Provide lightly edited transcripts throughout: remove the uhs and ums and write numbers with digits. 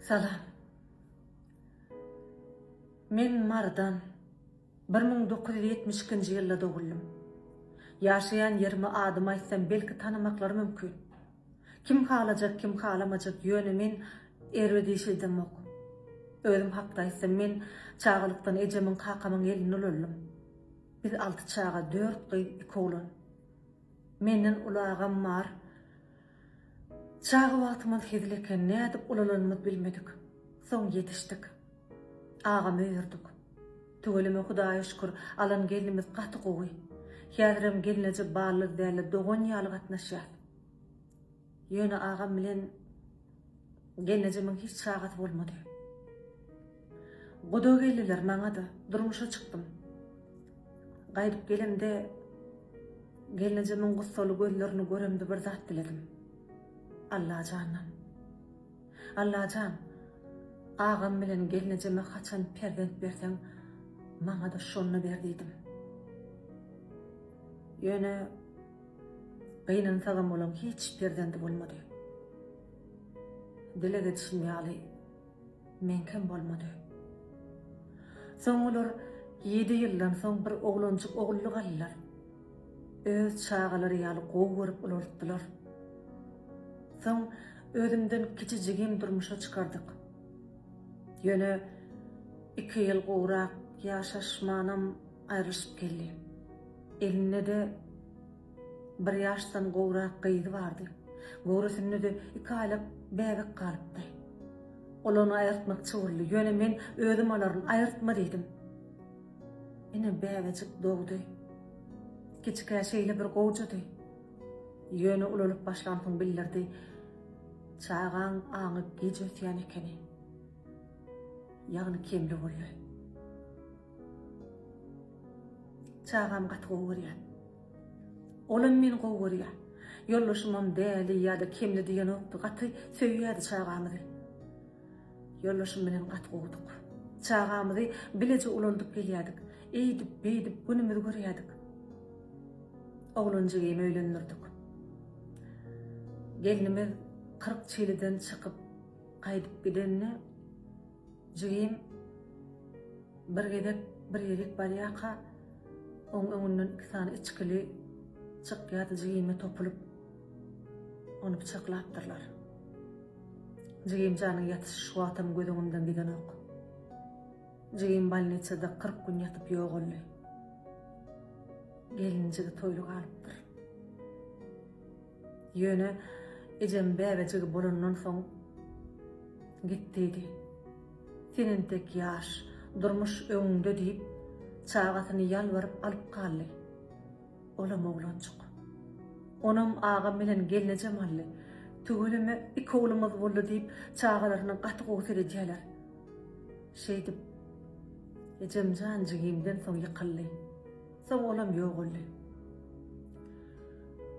Salam. Men Marydan, 1972-nji ýylda doguldym. Ýaşaýan ýerimi adymy aýtsam belki tanamaklary mümkin. Kim halajak kim halamajak ýöne men erbet iş edemok. Özüm hakda aýtsam men çagalykdan ejemiň kakamyň elinde ulaldym. Biz alty çaga dört gyz iki oglan. Menden uly agam bar. Çaga wagtymyz hezil eken nädip ulalanymyz bilmedik. Soň ýetişdik. Agamy öýerdik. Tüweleme Hudaýa şükür alan gelnimiz gaty gowy. Häzirem gelneje bally däli dogan ýaly gatnaşýas. Ýöne agam bilen gelnejemiň hiç çagasy bolmady. Guda geldiler maňa-da, durmuşa çykdym. Gaýdyp gelemde gelnejemiň gussaly gözlerini göremde bir zat diledim. Allajandan. Allajan, agam bilen gelnejeme haçan perzent berseň, maňa-da şonda ber diýdim. Ýöne gynansagam olaň hiç perzendi bolmady. Dileg edişim ýaly meňkem bolmady. Soň olar ýedi ýyldan soň bir oglanjyk ogullyk aldylar. Öz çagalary ýaly gowy görüp ulaltdylar. Soň özümden kiçi jigim durmuşa çykardyk. Ýöne iki ýyl gowrak ýaşaşmanam aýrylyşyp geldi. Elinde-de bir ýaşdan gowrak gyzy bardy. Göwresinde-de iki aýlyk bäbek galypdy. Ol ony aýyrtmakçy boldy. Ýöne men özüm alaryn, aýyrtma diýdim. Ine bäbejik dogdy. Kiçikä şeýle bir gowjady. Ýöne ulalyp başlansoň bildirdi, çagaň aňy gij ösýän ekeni. Ýagny kemli boldy. Çagam gaty gowy görýän. Olam meni gowy görýär. Ýoldaşymam däli ýa-da kemli diýenokdy, gaty söýýärdi çagamyzy. Ýoldaşym bilen gaty gowudyk. Çagamyzy bileje ulaldyp gelýärdik. Eýdip-beýdip günümizi görýärdik. Oglan jigimi öýlendirdik. Gelnimiz 40 çiliden çykyp gaýdyp gidende jigim bir gezek bir ýerik barýarka oň öňünden iki sany içgili çykýardy jigime topulyp ony pyçaklapdyrlar. Jigimjanyň ýatyşy şu wagtam göz öňümden gidenok. Jigim bolnisada 40 gün ýatyp ýogaldy. Gelinjigi toýly galypdyr. Ýöne ejem bäbejigi bolandan soň git diýdi. Sen entek ýaş, durmuş öňüňde diýip, çagasyny ýalbaryp alyp galdy. Olam oglanjyk. Onam agam bilen gelnejem aldy. Tüweleme iki oglumyz boldy diýip, çagalaryna gaty gowy seredýärler. Şeýdip, ejemjan jigimden soň ýykyldy. Soň olam ýogaldy.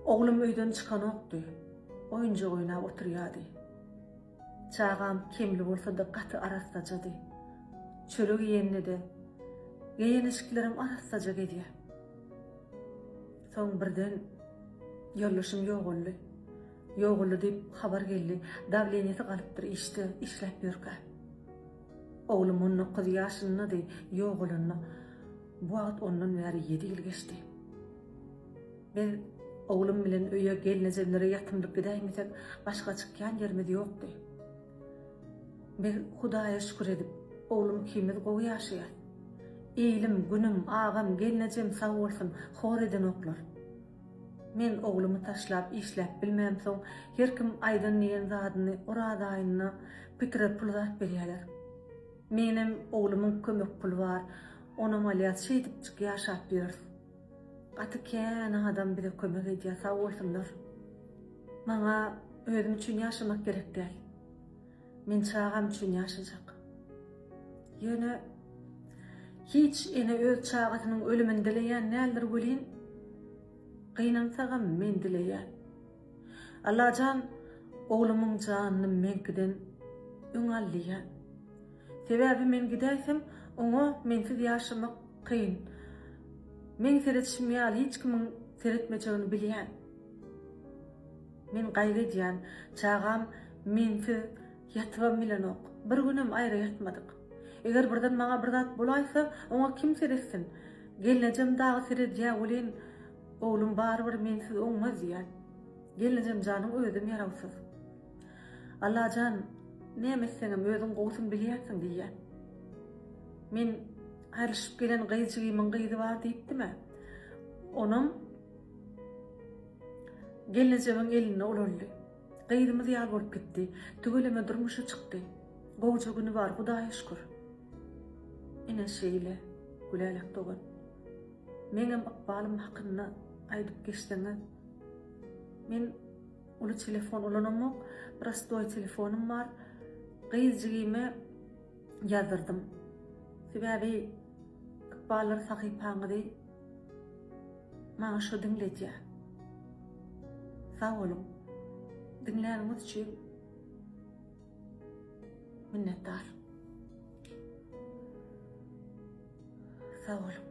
Oglum öýden çykanokdy. Oýunjak oýnap oturýardy. Çagam kemli bolsa-da gaty arassajady. Çörek iýende-de, geýen eşiklerem arassaja gezýär. Soň birden ýoldaşym ýogaldy. Ýogaldy diýip habar geldi. Dawleniýesi galypdyr işde işläp ýörkä. Oglum on dokuz ýaşyndady ýogalanda. Bu wagt ondan bäri ýedi ýyl geçdi. Biz oglum bilen öýe gelnejemlere ýatymlyk gidäýmesek başga çykýan ýerimiz ýokdy. Biz Hudaýa şükür edip, oglum ikimiz gowy ýaşaýas. Ilim, günüm, agam, gelnejem sag bolsun, hor edenoklar. Men oglumy taşlap işläp bilmämsoň, her kim aýdan-diýen zadyny oraz aýynda pitire pul zat berýärler. Menem oglumyň kömek puly bar, onam alýas, şeýdipjik ýaşap ýörüs. Gaty kän adam bize kömek edýär, sag bolsunlar. Maňa özüm üçin ýaşamak gerek däl. Men çagam üçin ýaşajak. Ýöne hiç ene öz çagasynyň ölümini dileýän däldir welin, gynansagam men dileýän. Allajan oglumyň janyny meňkiden öň al diýýän. Sebäbi men gidäýsem, oňa mensiz ýaşamak kyn. Meň seredişim ýaly hiç kimiň seretmejegini bilýän. Men gaýgy edýän, çagam mensiz. Ýatybam bilenok. Bir günem aýra ýatmadyk. Eger birden maňa bir zat bolaýsa, oňa kim seretsin? Gelnejem dagy seredýä welin, oglum barybir mensiz oňmaz diýýän. Gelnejem janyň özem ýarawsyz. Allajan, näme etseňem özüň gowusyny bilýänsiň diýýän. Men aýrylyşyp gelen gyz jigimiň gyzy bar diýipdim-ä. Onam gelnejemiň elinde ulaldy. Gyzymyz ýaly bolup gitdi. Tüweleme durmuşa çykdy. Gowja güni bar, Hudaýa şükür. Ine şeýle, Gülälek dogan. Meňem ykbalym hakynda aýdyp geçseňiz. Men uly telefon ulanamok, prostoý telefonym bar. Gyz jigime ýazdyrdym. Sebäbi ykballar sahypaňyzy maňa şo diňledýär. Sag boluň. Diňläniňiz üçin minnetdar. Sag boluň.